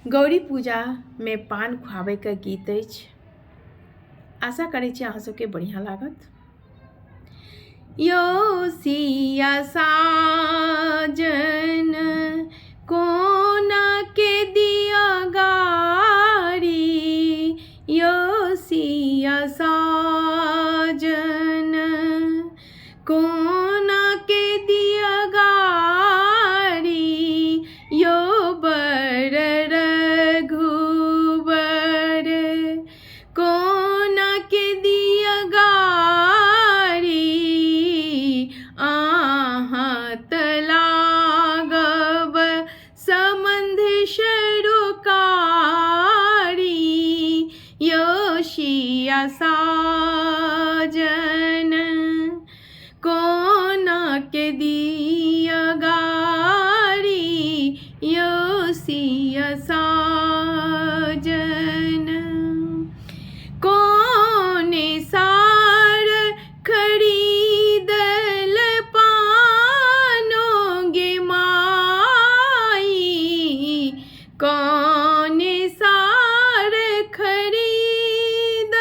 गौरी पूजामे पान खुआबैके गीत अछि। आशा करै छी अहाँ सबके बढ़िआँ लागत। यो सिया साजन कोना के दिया गारी, यो सिया साजन कोना के दिया गारी, यो बर रघुबर कोना के दिया गारी, अहाँ त लागब सम्बन्ध सरोकारी, यो सिया साजन कोना के दिया गारी, यो सिया साजन। कोने सार खरीदल पानो गे माई, कोने सार खरीदल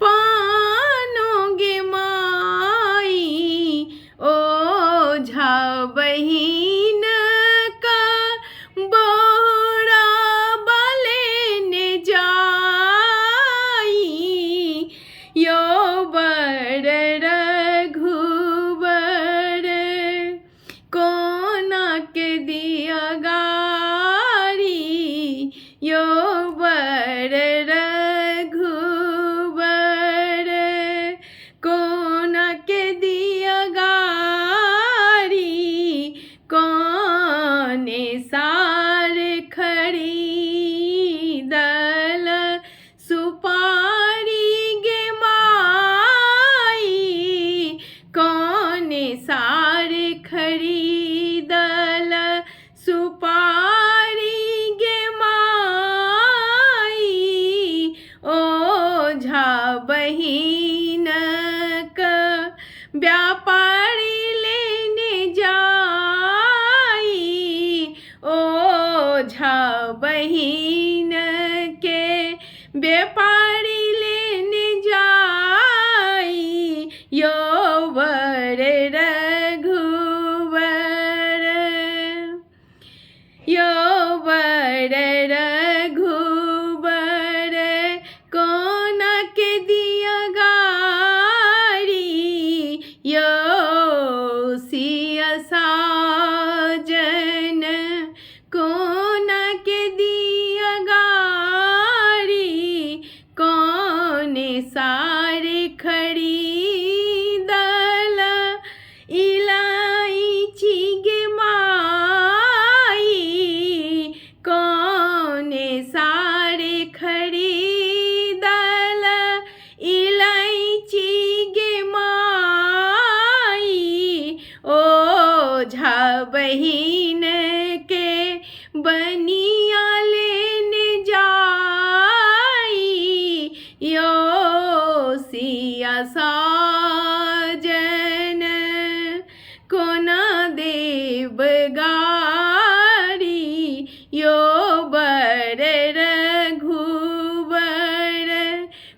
पानो गे माई, ओझा बहिन का बोरा बलेने जाई, यो बर रघुबर कोना के दिया गारी, यो बर रघुबर कोना के दिया गारी, कोने सार खरीदल सुपारी गे माई, कोने सार खरीदल सुपारी गे माई, ओझा बहिन का व्यापारी लेने जाई, ओझा बहिन के व्यापारी लेने जाई, यो बर रघुबर, यो बर रघुबर कोना के दिया गारी, यो सिया साजन कोना के दिया गारी, कोने सारे खरीदल इलायची गे माई, कोने सारे खरीदल इलायची गे माई, ओझा बहिन के बनिया लेने जाई, यो सिया साजन कोना देव गारी, यो बर रघुबर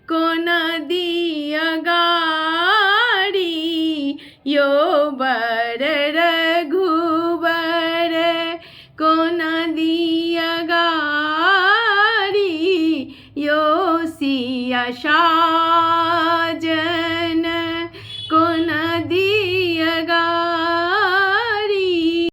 कोना दिया गारी, यो बर रघुबर कोना दिया गारी, यो सिया साजन कोना दिया